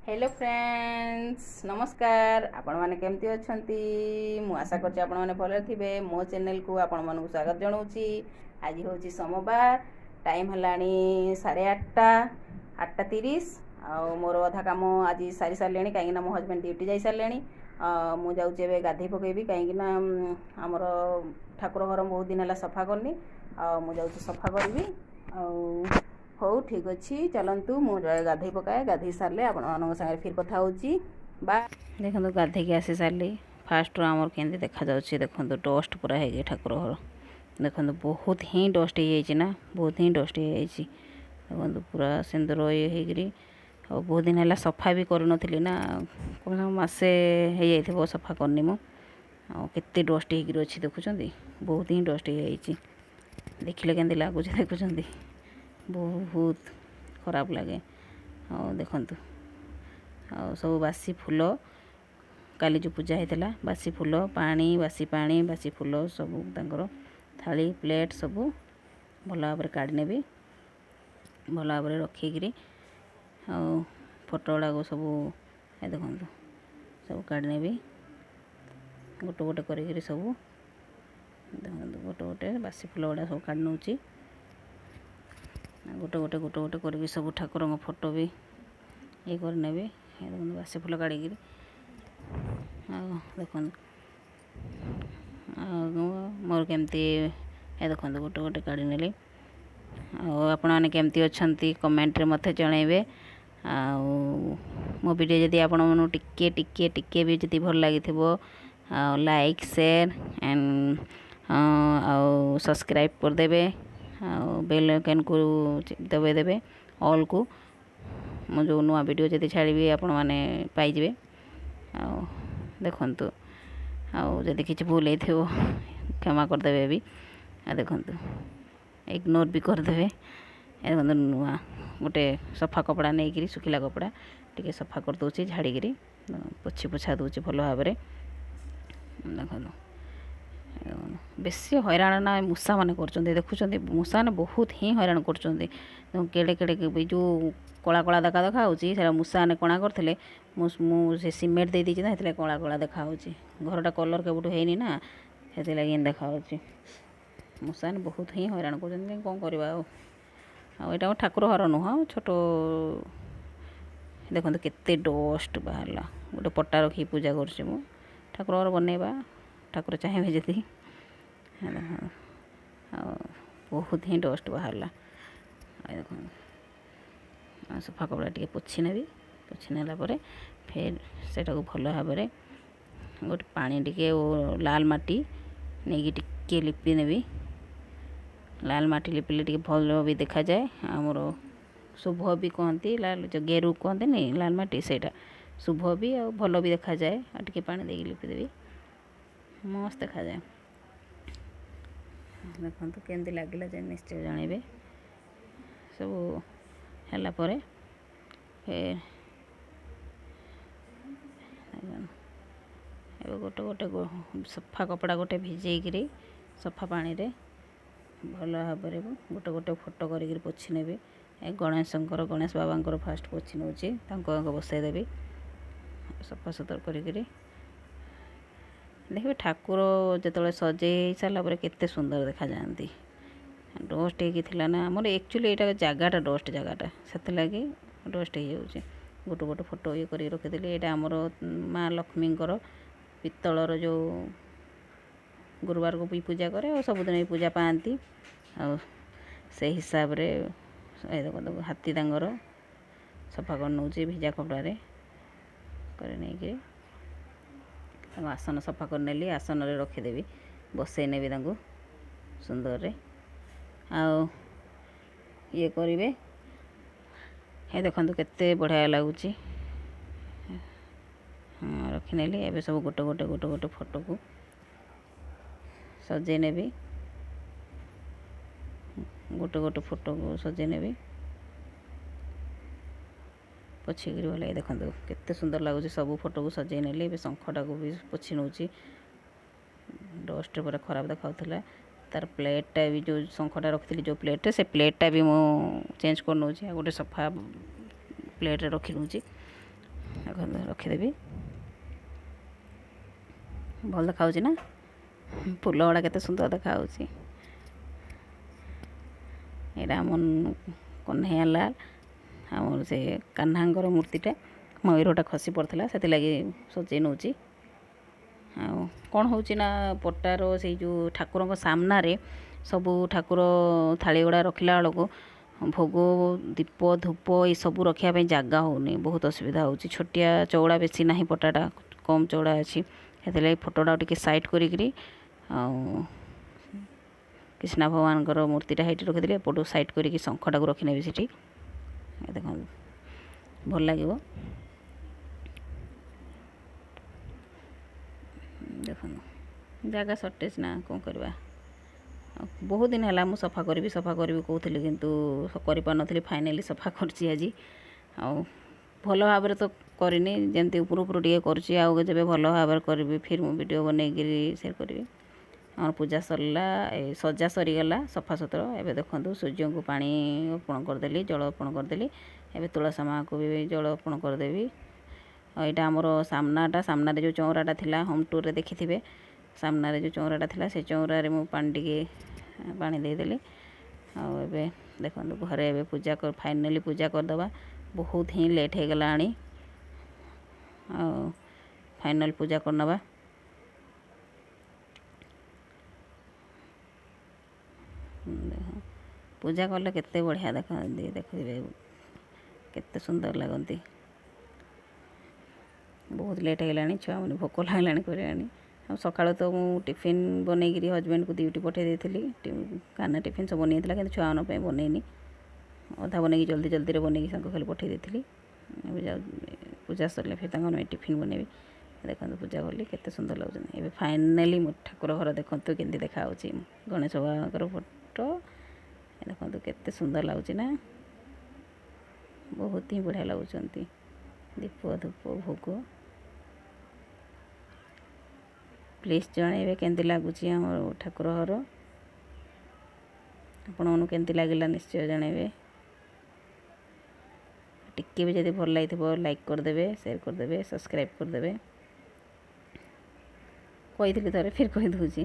Hello friends, ନମସ୍କାର। ଆପଣମାନେ କେମିତି ଅଛନ୍ତି? ମୁଁ ଆଶା କରୁଛି ଆପଣମାନେ ଭଲରେ ଥିବେ। ମୋ ଚ୍ୟାନେଲକୁ ଆପଣମାନଙ୍କୁ ସ୍ୱାଗତ ଜଣାଉଛି। ଆଜି ହେଉଛି ସୋମବାର, ଟାଇମ୍ ହେଲାଣି 8:30, 8:30। ଆଉ ମୋର ଅଧା କାମ ଆଜି ସାରି ସାରିଲେଣି, କାହିଁକିନା ମୋ ହଜବେଣ୍ଡ ଡ୍ୟୁଟି ଯାଇସାରିଲେଣି। ମୁଁ ଯାଉଛି ଏବେ ଗାଧୋଇ ପକାଇବି, କାହିଁକିନା ଆମର ଠାକୁର ଘର ବହୁତ ଦିନ ହେଲା ସଫା କରିନି, ଆଉ ମୁଁ ଯାଉଛି ସଫା କରିବି। ଆଉ ହଉ, ଠିକ୍ ଅଛି, ଚାଲନ୍ତୁ, ମୁଁ ଗାଧୋଇ ପକାଏ। ଗାଧୋଇ ସାରିଲେ ଆପଣମାନଙ୍କ ସାଙ୍ଗରେ ଫିର୍ କଥା ହେଉଛି ବା। ଦେଖନ୍ତୁ, ଗାଧୋଇକି ଆସି ସାରିଲି। ଫାଷ୍ଟରୁ ଆମର କେମିତି ଦେଖାଯାଉଛି ଦେଖନ୍ତୁ। ଡଷ୍ଟ ପୁରା ହେଇକି ଠାକୁର ଘର ଦେଖନ୍ତୁ, ବହୁତ ହିଁ ଡଷ୍ଟ ହେଇଯାଇଛି ନା, ବହୁତ ହିଁ ଡଷ୍ଟ ହେଇଯାଇଛି। ଦେଖନ୍ତୁ, ପୁରା ସିନ୍ଦୁର ଇଏ ହେଇକିରି। ଆଉ ବହୁତ ଦିନ ହେଲା ସଫା ବି କରିନଥିଲି ନା, କମ୍ ମାସେ ହେଇଯାଇଥିବ ସଫା କରିନି ମୁଁ। ଆଉ କେତେ ଡଷ୍ଟ ହେଇକିରି ଅଛି ଦେଖୁଛନ୍ତି, ବହୁତ ହିଁ ଡଷ୍ଟ ହେଇଯାଇଛି। ଦେଖିଲେ କେମିତି ଲାଗୁଛି ଦେଖୁଛନ୍ତି, ବହୁତ ଖରାପ ଲାଗେ। ଆଉ ଦେଖନ୍ତୁ, ଆଉ ସବୁ ବାସି ଫୁଲ, କାଲି ଯେଉଁ ପୂଜା ହେଇଥିଲା, ବାସି ଫୁଲ ପାଣି, ବାସି ପାଣି, ବାସି ଫୁଲ ସବୁ, ତାଙ୍କର ଥାଳି ପ୍ଲେଟ୍ ସବୁ ଭଲ ଭାବରେ କାଢ଼ି ନେବି, ଭଲ ଭାବରେ ରଖିକିରି। ଆଉ ଫଟୋ ଗୁଡ଼ାକ ସବୁ ଏ ଦେଖନ୍ତୁ, ସବୁ କାଢ଼ି ନେବି ଗୋଟେ ଗୋଟେ କରିକିରି ସବୁ। ଦେଖନ୍ତୁ, ଗୋଟେ ଗୋଟେ ବାସି ଫୁଲ ଗୁଡ଼ା ସବୁ କାଢ଼ି ନେଉଛି, ଗୋଟେ ଗୋଟେ ଗୋଟେ ଗୋଟେ କରିକି ସବୁ ଠାକୁରଙ୍କ ଫଟୋ ବି ଇଏ କରିନେବି। ଦେଖନ୍ତୁ, ବାସି ଫୁଲ କାଢ଼ିକିରି। ଆଉ ଦେଖନ୍ତୁ, ଆଉ ମୋର କେମିତି ଏ ଦେଖନ୍ତୁ, ଗୋଟେ ଗୋଟେ କାଢ଼ି ନେଲି। ଆଉ ଆପଣମାନେ କେମିତି ଅଛନ୍ତି କମେଣ୍ଟରେ ମୋତେ ଜଣାଇବେ। ଆଉ ମୋ ଭିଡ଼ିଓ ଯଦି ଆପଣମାନଙ୍କୁ ଟିକେ ଟିକେ ଟିକେ ବି ଯଦି ଭଲ ଲାଗିଥିବ, ଆଉ ଲାଇକ୍, ସେୟାର ଆଣ୍ଡ ଆଉ ସବସ୍କ୍ରାଇବ୍ କରିଦେବେ, ଆଉ ବେଲ୍ ଆଇକନ୍କୁ ଦବାଇ ଦେବେ ଅଲ୍କୁ। ମୁଁ ଯେଉଁ ନୂଆ ଭିଡ଼ିଓ ଯଦି ଛାଡ଼ିବି, ଆପଣମାନେ ପାଇଯିବେ। ଆଉ ଦେଖନ୍ତୁ, ଆଉ ଯଦି କିଛି ଭୁଲ ହେଇଥିବ କ୍ଷମା କରିଦେବେ ବି, ଆଉ ଦେଖନ୍ତୁ, ଇଗ୍ନୋର ବି କରିଦେବେ। ଦେଖନ୍ତୁ, ନୂଆ ଗୋଟେ ସଫା କପଡ଼ା ନେଇକିରି, ଶୁଖିଲା କପଡ଼ା ଟିକେ ସଫା କରିଦେଉଛି, ଝାଡ଼ିକିରି ପୋଛି ପୋଛା ଦେଉଛି ଭଲ ଭାବରେ। ଦେଖନ୍ତୁ, ବେଶୀ ହଇରାଣ ନା ମୂଷାମାନେ କରୁଛନ୍ତି। ଦେଖୁଛନ୍ତି, ମୂଷାମାନେ ବହୁତ ହିଁ ହଇରାଣ କରୁଛନ୍ତି। କେଡ଼େ କେଡ଼େ ଯେଉଁ କଳା କଳା ଦେଖା ଦେଖାହେଉଛି, ସେଇଟା ମୂଷାମାନେ କଣା କରିଥିଲେ। ମୁଁ ସେ ସିମେଣ୍ଟ ଦେଇ ଦେଇଛି ନା, ସେଥିଲାଗି କଳା କଳା ଦେଖାହେଉଛି। ଘରଟା କଲର୍ କେବେଠୁ ହେଇନି ନା, ସେଥିଲାଗି ଏମିତି ଦେଖାହେଉଛି। ମୂଷାମାନେ ବହୁତ ହିଁ ହଇରାଣ କରୁଛନ୍ତି, କ'ଣ କରିବା ଆଉ। ଆଉ ଏଇଟା ଆମ ଠାକୁର ଘର ନୁହଁ, ଛୋଟ। ଦେଖନ୍ତୁ, କେତେ ଡଷ୍ଟ ବାହାରିଲା। ଗୋଟେ ପଟା ରଖିକି ପୂଜା କରୁଛି ମୁଁ। ଠାକୁର ଘର ବନେଇବା, ଠାକୁର ଚାହିଁବେ ଯଦି। ଆଉ ବହୁତ ହିଁ ଡଷ୍ଟ ବାହାରିଲା। ଆଉ ଦେଖନ୍ତୁ, ଆଉ ସଫା କପଡ଼ା ଟିକେ ପୋଛି ନେବି। ପୋଛି ନେଲା ପରେ ଫେର୍ ସେଇଟାକୁ ଭଲ ଭାବରେ ଗୋଟେ ପାଣି ଟିକେ ଓ ଲାଲ ମାଟି ନେଇକି ଟିକେ ଲିପି ନେବି। ଲାଲ ମାଟି ଲିପିଲେ ଟିକେ ଭଲ ବି ଦେଖାଯାଏ, ଆମର ଶୁଭ ବି କହନ୍ତି। ଲାଲ ଯେଉଁ ଗେରୁ କୁହନ୍ତିନି, ଲାଲ ମାଟି, ସେଇଟା ଶୁଭ ବି ଆଉ ଭଲ ବି ଦେଖାଯାଏ। ଆଉ ଟିକେ ପାଣି ଦେଇକି ଲିପିଦେବି, ମସ୍ତ ଦେଖାଯାଏ। ଦେଖନ୍ତୁ, କେମିତି ଲାଗିଲା ଯେ ନିଶ୍ଚୟ ଜଣାଇବେ। ସବୁ ହେଲା ପରେ ଫେର୍ ଏବେ ଗୋଟେ ଗୋଟେ ସଫା କପଡ଼ା ଗୋଟେ ଭିଜେଇକିରି ସଫା ପାଣିରେ ଭଲ ଭାବରେ ଗୋଟେ ଗୋଟେ ଫଟୋ କରିକିରି ପୋଛି ନେବି। ଏ ଗଣେଶଙ୍କର, ଗଣେଶ ବାବାଙ୍କର ଫାଷ୍ଟ ପୋଛି ନେଉଛି, ତାଙ୍କୁ ଆଗ ବସାଇଦେବି ସଫାସୁତର କରିକିରି। ଦେଖିବେ, ଠାକୁର ଯେତେବେଳେ ସଜେଇ ହେଇ ସାରିଲା ପରେ କେତେ ସୁନ୍ଦର ଦେଖାଯାଆନ୍ତି। ଡଷ୍ଟ ହେଇକି ଥିଲା ନା ଆମର, ଆକ୍ଚୁଆଲି ଏଇଟା ଜାଗାଟା ଡଷ୍ଟ ଜାଗାଟା, ସେଥିଲାଗି ଡଷ୍ଟ ହେଇଯାଉଛି। ଗୋଟେ ଗୋଟେ ଫଟୋ ଇଏ କରିକି ରଖିଦେଲି। ଏଇଟା ଆମର ମା ଲକ୍ଷ୍ମୀଙ୍କର ପିତ୍ତଳର, ଯେଉଁ ଗୁରୁବାରକୁ ବି ପୂଜା କରେ ଆଉ ସବୁଦିନ ବି ପୂଜା ପାଆନ୍ତି। ଆଉ ସେଇ ହିସାବରେ ଏ ଦେଖନ୍ତୁ, ହାତୀ ତାଙ୍କର ସଫା କରି ନେଉଛି ଭିଜା କପଡ଼ାରେ କରି ନେଇକିରି। ତାଙ୍କ ଆସନ ସଫା କରିନେଲି, ଆସନରେ ରଖିଦେବି, ବସେଇ ନେବି ତାଙ୍କୁ ସୁନ୍ଦରରେ ଆଉ ଇଏ କରିବେ। ଏ ଦେଖନ୍ତୁ, କେତେ ବଢ଼ିଆ ଲାଗୁଛି। ହଁ, ରଖିନେଲି। ଏବେ ସବୁ ଗୋଟେ ଗୋଟେ ଗୋଟେ ଗୋଟେ ଫଟୋକୁ ସଜେଇ ନେବି, ଗୋଟେ ଗୋଟେ ଫଟୋକୁ ସଜେଇ ନେବି ପୋଛିକିରି ଭଲ। ଦେଖନ୍ତୁ, କେତେ ସୁନ୍ଦର ଲାଗୁଛି। ସବୁ ଫଟୋକୁ ସଜେଇ ନେଲି। ଏବେ ଶଙ୍ଖଟାକୁ ବି ପୋଛି ନେଉଛି, ଡଷ୍ଟରେ ପୁରା ଖରାପ ଦେଖାଉଥିଲା। ତାର ପ୍ଲେଟ୍ଟା ବି, ଯେଉଁ ଶଙ୍ଖଟା ରଖିଥିଲି ଯେଉଁ ପ୍ଲେଟ୍ରେ, ସେ ପ୍ଲେଟ୍ଟା ବି ମୁଁ ଚେଞ୍ଜ କରିନେଉଛି, ଆଉ ଗୋଟେ ସଫା ପ୍ଲେଟ୍ରେ ରଖି ନେଉଛି। ଦେଖନ୍ତୁ ରଖିଦେବି। ଭଲ ଦେଖାହେଉଛି ନା ଫୁଲ ଗୁଡ଼ା କେତେ ସୁନ୍ଦର ଦେଖାହେଉଛି। ଏଇଟା ଆମ କହ୍ନେଇଆଲାଲ, ଆମର ସେ କାହ୍ନାଙ୍କର ମୂର୍ତ୍ତିଟା, ମୟୂରଟା ଖସି ପଡ଼ିଥିଲା, ସେଥିଲାଗି ସଜେଇ ନେଉଛି। ଆଉ କ'ଣ ହେଉଛି ନା ପଟାର ସେଇ ଯେଉଁ ଠାକୁରଙ୍କ ସାମ୍ନାରେ ସବୁ ଠାକୁର ଥାଳି ଗୁଡ଼ା ରଖିଲା ବେଳକୁ ଭୋଗ, ଦୀପ, ଧୂପ ଏସବୁ ରଖିବା ପାଇଁ ଜାଗା ହେଉନି, ବହୁତ ଅସୁବିଧା ହେଉଛି। ଛୋଟିଆ ଚଉଡ଼ା ବେଶୀ ନାହିଁ, ପଟାଟା କମ୍ ଚଉଡ଼ା ଅଛି, ସେଥିଲାଗି ଫଟୋଟା ଟିକେ ସାଇଡ଼୍ କରିକିରି ଆଉ କୃଷ୍ଣ ଭଗବାନଙ୍କର ମୂର୍ତ୍ତିଟା ସେଇଠି ରଖିଦେଲି। ଏପଟୁ ସାଇଡ଼୍ କରିକି ଶଙ୍ଖଟାକୁ ରଖିନେବି ସେଠି। ଦେଖନ୍ତୁ ଭଲ ଲାଗିବ। ଦେଖନ୍ତୁ ଜାଗା ସର୍ଟେଜ୍ ନା, କ'ଣ କରିବା। ବହୁତ ଦିନ ହେଲା ମୁଁ ସଫା କରିବି ସଫା କରିବି କହୁଥିଲି, କିନ୍ତୁ କରିପାରୁନଥିଲି। ଫାଇନାଲି ସଫା କରୁଛି ଆଜି। ଆଉ ଭଲ ଭାବରେ ତ କରିନି, ଯେମିତି ଉପରୁ ଉପରୁ ଟିକେ କରୁଛି। ଆଉ ଯେବେ ଭଲ ଭାବରେ କରିବି ଫିର୍ ମୁଁ ଭିଡ଼ିଓ ବନେଇକିରି ସେୟାର କରିବି। ଆମର ପୂଜା ସରିଲା, ଏ ସଜା ସରିଗଲା, ସଫାସୁତୁରା। ଏବେ ଦେଖନ୍ତୁ ସୂର୍ଯ୍ୟଙ୍କୁ ପାଣି ଅର୍ପଣ କରିଦେଲି, ଜଳ ଅର୍ପଣ କରିଦେଲି। ଏବେ ତୁଳସୀ ମାଆକୁ ବି ଜଳ ଅର୍ପଣ କରିଦେବି। ଆଉ ଏଇଟା ଆମର ସାମ୍ନାଟା, ସାମ୍ନାରେ ଯେଉଁ ଚଉଁରାଟା ଥିଲା ହୋମ୍ ଟୁର୍ରେ ଦେଖିଥିବେ, ସାମ୍ନାରେ ଯେଉଁ ଚଉଁରାଟା ଥିଲା ସେ ଚଉଁରାରେ ମୁଁ ପାଣି ଟିକେ ପାଣି ଦେଇଦେଲି। ଆଉ ଏବେ ଦେଖନ୍ତୁ ଘରେ ଏବେ ପୂଜା ଫାଇନାଲି ପୂଜା କରିଦେବା। ବହୁତ ହିଁ ଲେଟ୍ ହେଇଗଲାଣି, ଆଉ ଫାଇନାଲ୍ ପୂଜା କରିନେବା। ପୂଜା କଲେ କେତେ ବଢ଼ିଆ ଦେଖନ୍ତି, ଦେଖିବେ କେତେ ସୁନ୍ଦର ଲାଗନ୍ତି। ବହୁତ ଲେଟ୍ ହେଇଗଲାଣି, ଛୁଆମାନେ ଭୋକ ଲାଗିଲାଣି କରିଲାଣି। ଆଉ ସକାଳୁ ତ ମୁଁ ଟିଫିନ୍ ବନେଇକିରି ହଜବେଣ୍ଡକୁ ଡ୍ୟୁଟି ପଠାଇ ଦେଇଥିଲି। କାହ୍ନା ଟିଫିନ୍ ସବୁ ବନେଇଥିଲା, କିନ୍ତୁ ଛୁଆମାନଙ୍କ ପାଇଁ ବନେଇନି, ଅଧା ବନେଇକି ଜଲ୍ଦି ଜଲ୍ଦିରେ ବନେଇକି ତାଙ୍କୁ ଖାଲି ପଠାଇ ଦେଇଥିଲି। ଏବେ ଯାଉ ପୂଜା ସରିଲେ ଫେର ତାଙ୍କ ପାଇଁ ଟିଫିନ୍ ବନେଇବି। ଦେଖନ୍ତୁ ପୂଜା କଲି କେତେ ସୁନ୍ଦର ଲାଗୁଛନ୍ତି। ଏବେ ଫାଇନାଲି ମୋ ଠାକୁର ଘର ଦେଖନ୍ତୁ କେମିତି ଦେଖାହେଉଛି, ଗଣେଶ ବାବାଙ୍କର ଫଟୋ ଦେଖନ୍ତୁ କେତେ ସୁନ୍ଦର ଲାଗୁଛି ନା, ବହୁତ ହିଁ ବଢ଼ିଆ ଲାଗୁଛନ୍ତି। ଦୀପ, ଧୂପ, ଭୋଗ। ପ୍ଲିଜ୍ ଜଣାଇବେ କେମିତି ଲାଗୁଛି ଆମର ଠାକୁର ଘର, ଆପଣମାନଙ୍କୁ କେମିତି ଲାଗିଲା ନିଶ୍ଚୟ ଜଣାଇବେ। ଟିକେ ବି ଯଦି ଭଲ ଲାଗିଥିବ ଲାଇକ୍ କରିଦେବେ, ସେୟାର କରିଦେବେ, ସବସ୍କ୍ରାଇବ୍ କରିଦେବେ। କହିଥିଲି ଥରେ, ଫିର୍ କହିଦେଉଛି।